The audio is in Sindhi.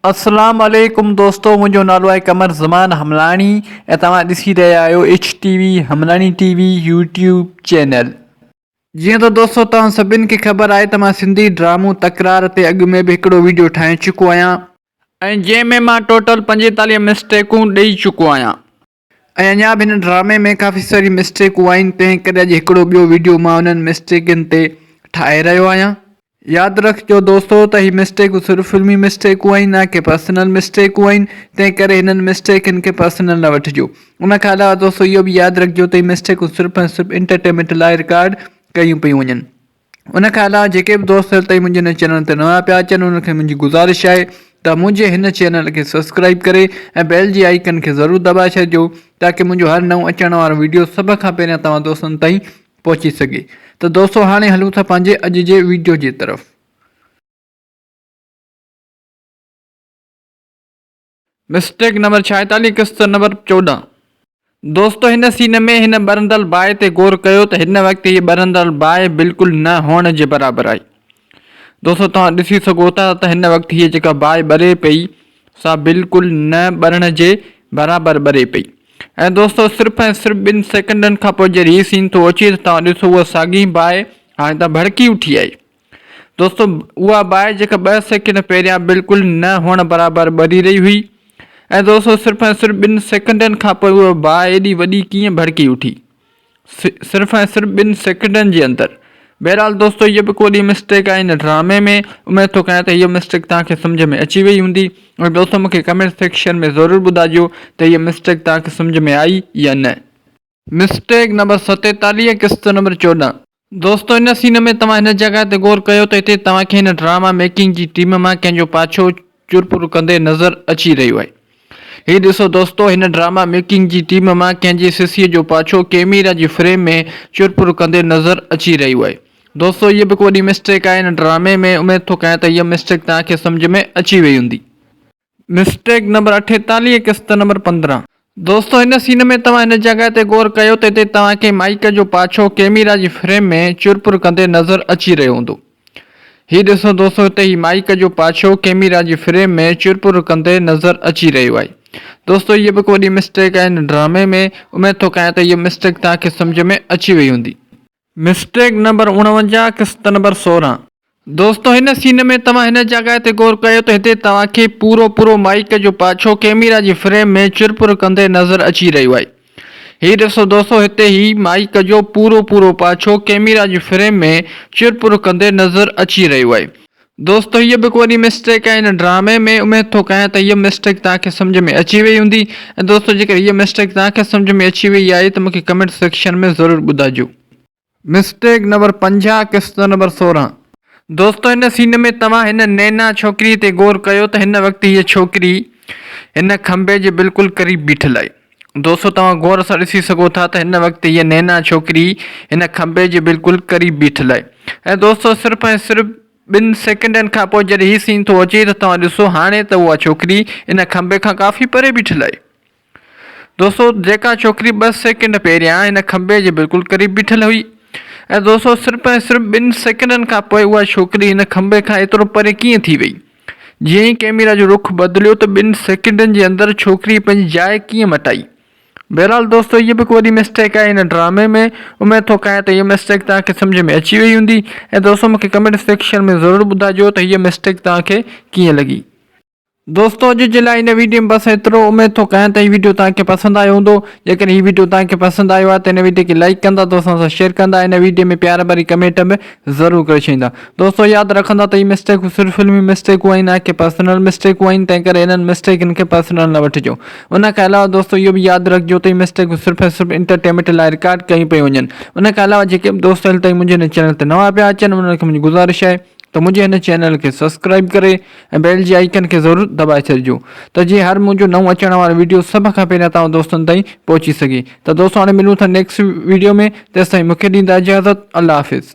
اسلام عليڪم دوستو منهنجو نالو آهي قمر زمان حملاڻي ۽ توهان ڏسي رهيا آهيو H T V Hamlani T V YouTube channel. جيئن ته دوستو توهان سڀن کي خبر آهي ته مان سنڌي ڊرامو تڪرار تي اڳ ۾ به هڪڙو ويڊيو ٺاهي چڪو آهيان. ۽ جنهن ۾ مان ٽوٽل 45 مسٽيڪون ڏئي چڪو آهيان. ۽ اڃا به هن ڊرامي ۾ ڪافي ساري مسٽيڪون آهن تنهن ڪري اڄ هڪڙو ٻيو ويڊيو مان انهن مسٽيڪن تي ٺاهي رهيو آهيان. ياد رکجو دوستو ته هي مسٽيڪون صرف فلمي مسٽيڪون آهن نه ڪي پرسنل مسٽيڪون آهن تنهن ڪري هنن مسٽيڪن کي پرسنل نه وٺجو. ان کان علاوه دوستو اهو به ياد رکجو ته هي مسٽيڪون صرف ۽ صرف انٽرٽينمينٽ لاء رڪارڊ ڪيون پيون وڃن. ان کان علاوه جيڪي به دوست هيل تائين منهنجي هن چينل تي نوان پيا اچن انهن کي منهنجي گذارش آهي ته منهنجي هن چينل کي سبسڪرائب ڪري ۽ بيل جي آئيڪن کي ضرور دٻائي ڇڏجو تاڪه منهنجو هر نئون اچڻ وارو ويڊيو سڀ کان پهريان توهان دوستن تائين پهچي سگهي ته دوستو هاڻي هلون ٿا پنهنجي اڄ جي ويڊيو جي طرف. مسٽيڪ نمبر 46 قسط نمبر 14. دوستو هن سين ۾ هن ٻرندڙ باهه تي غور ڪيو ته هن وقت هي ٻرندڙ باهه بلڪل نه هئڻ جي برابر آهي. دوستو توهان ڏسي سگهو ٿا ته هن وقت هي جيڪا باهه ٻري پئي سا بلڪل نه ٻرڻ جي برابر ٻري پئي ۽ دوستو صرف ۽ صرف ٻن سيڪنڊن کان پوء جڏهن هي سين ٿو اچي ته توهان ڏسو اها ساڳي باهه هاڻي ته ڀڙڪي اٿي آهي. دوستو اها باهه جيڪا ٻه سيڪنڊ پهريان بلڪل نه هئڻ برابر ٻري رهي هئي ۽ دوستو صرف ۽ صرف ٻن سيڪنڊن کان پوء اها باهه ايڏي وڏي ڪيئن ڀڙڪي اٿي صرف ۽ صرف ٻن سيڪنڊن جي اندر بهرحال دوستو هيء به ڪو وڏي مسٽيڪ آهي هن ڊرامي ۾ اميد ٿو ڪيان ته هيء مسٽيڪ توهان کي سمجهه ۾ اچي وئي هوندي ۽ دوستو مون کي ڪمينٽ سيڪشن ۾ ضرور ٻڌائجو ته هيء مسٽيڪ توهان کي سمجهه ۾ آئي يا نه. مسٽيڪ نمبر 47 قسط نمبر 14. دوستو ان سين ۾ توهان هن جڳهه تي غور ڪيو ته هتي توهان کي هن ڊراما ميڪنگ جي ٽيم مان ڪنهن جو پاڇو چرپر ڪندي نظر اچي رهيو آهي. هي ڏسو دوستو هن ڊراما ميڪنگ جي ٽيم مان ڪنهن جي سسيء جو پاڇو ڪيميرا جي فريم ۾ چرپر ڪندي نظر اچي رهيو آهي. دوستو هيء به هڪ وڏي مسٽيڪ آهي هن ڊرامي ۾ اميد ٿو ڪيان ته هيء مسٽيڪ توهان کي سمجهه ۾ اچي وئي هوندي. مسٽيڪ نمبر 48 قسط نمبر 15. دوستو هن سين ۾ توهان هن جڳهه تي غور ڪيو ته هتي توهان کي مائيڪ جو پاڇو ڪيميرا جي فريم ۾ چرپر ڪندي نظر اچي رهيو هوندو. هي ڏسو دوستو هتي هي مائيڪ جو پاڇو ڪيميرا جي فريم ۾ چرپر ڪندي نظر اچي رهيو آهي. دوستو هيء به هڪ وڏي مسٽيڪ آهي هن ڊرامي ۾ اميد ٿو ڪيان ته هيء مسٽيڪ توهان کي سمجهه ۾ اچي وئي هوندي. مسٽيڪ نمبر 49 قسط نمبر 16. دوستو هن سين ۾ توهان هن جڳهه تي غور ڪيو ته هتي توهان کي پورو پورو مائيڪ جو پاڇو ڪيميرا جي فريم ۾ چرپر ڪندي نظر اچي رهيو آهي. هي ڏسو دوستو هتي هي مائيڪ جو پورو پورو پاڇو ڪيميرا جي فريم ۾ چرپر ڪندي نظر اچي رهيو آهي. دوستو هيء به هڪ وڏي مسٽيڪ آهي هن ڊرامي ۾ اميد ٿو ڪيان ته هيء مسٽيڪ توهان کي سمجهه ۾ اچي وئي هوندي ۽ دوستو جيڪر هيء مسٽيڪ توهان کي سمجهه ۾ اچي وئي آهي ته مون کي ڪمينٽ سيڪشن ۾ ضرور ٻڌائجو. مسٽيڪ نمبر 50 قسط نمبر 16. دوستو هن سين ۾ توهان هن نينا ڇوڪري تي غور ڪيو ته هن وقت هيء ڇوڪري هن کنڀي جي بلڪل قريب بيٺل آهي. دوستو توهان غور سان ڏسي سگهو ٿا ته هن وقت هيء نينا ڇوڪري هن کنڀي جي بلڪل قريب بيٺل آهي ۽ دوستو صرف ۽ صرف ٻن سيڪنڊن کان پوء جڏهن هي سين ٿو اچي ته توهان ڏسو هاڻي ته اها ڇوڪري ان کنڀي کان ڪافي پري بيٺل آهي. دوستو جيڪا ڇوڪري ٻه سيڪنڊ پهريان هن کنڀي جي بلڪل قريب بيٺل هئي ۽ دوستو صرف ۽ صرف ٻن سيڪنڊن کان پوء اها ڇوڪري هن کنڀي کان ايترو پري ڪيئن ٿي وئي؟ جيئن ئي ڪئميرا جو رخ بدليو ته ٻن سيڪنڊن جي اندر ڇوڪري پنهنجي جاء ڪيئن مٽائي؟ بهرحال دوستو هيء به هڪ وڏي مسٽيڪ آهي هن ڊرامي ۾ اميد ٿو ڪيان ته هيء مسٽيڪ توهان کي سمجهه ۾ اچي وئي هوندي ۽ دوستو مون کي ڪمينٽ سيڪشن ۾ ضرور ٻڌائجو ته هيء مسٽيڪ توهان کي ڪيئن لڳي. دوستو اڄ جي لاء هن ويڊيو ۾ بس ايترو اميد ٿو ڪيان ته هي ويڊيو توهان کي پسند آيو هوندو جيڪڏهن هي ويڊيو توهان کي پسند آيو آهي ته هن ويڊيو کي لائيڪ ڪندا دوستن سان شيئر ڪندا هن ويڊيو ۾ پيار ڀري ڪمينٽ به ضرور ڪري ڇڏيندا دوستو ياد رکندا ته هي مسٽيڪون صرف فلمي مسٽيڪون آهن نه ڪي پرسنل مسٽيڪون آهن تنهن ڪري انهن مسٽيڪن کي پرسنل نه وٺجو ان کان علاوه دوستو اهو به ياد رکجو ته هي مسٽيڪون صرف ۽ صرف انٽرٽينمينٽ لاء رڪارڊ ڪيون پيون وڃن ان کان علاوه جيڪي به دوست هيل تائين منهنجي هن چينل تي نوان پيا اچن انهن کي منهنجي گذارش آهي ته منهنجي هن چينل کي سبسڪرائيب ڪري ۽ بيل جي آئيڪن کي ضرور دٻائي ڇڏجو ته جيئن هر منهنجو نئون اچڻ وارو ويڊيو سڀ کان پهريان توهان دوستن تائين پهچي سگهي ته دوستو هاڻي ملون ٿا نيڪسٽ ويڊيو ۾ تيستائين مونکي ڏيندا اجازت الله حافظ.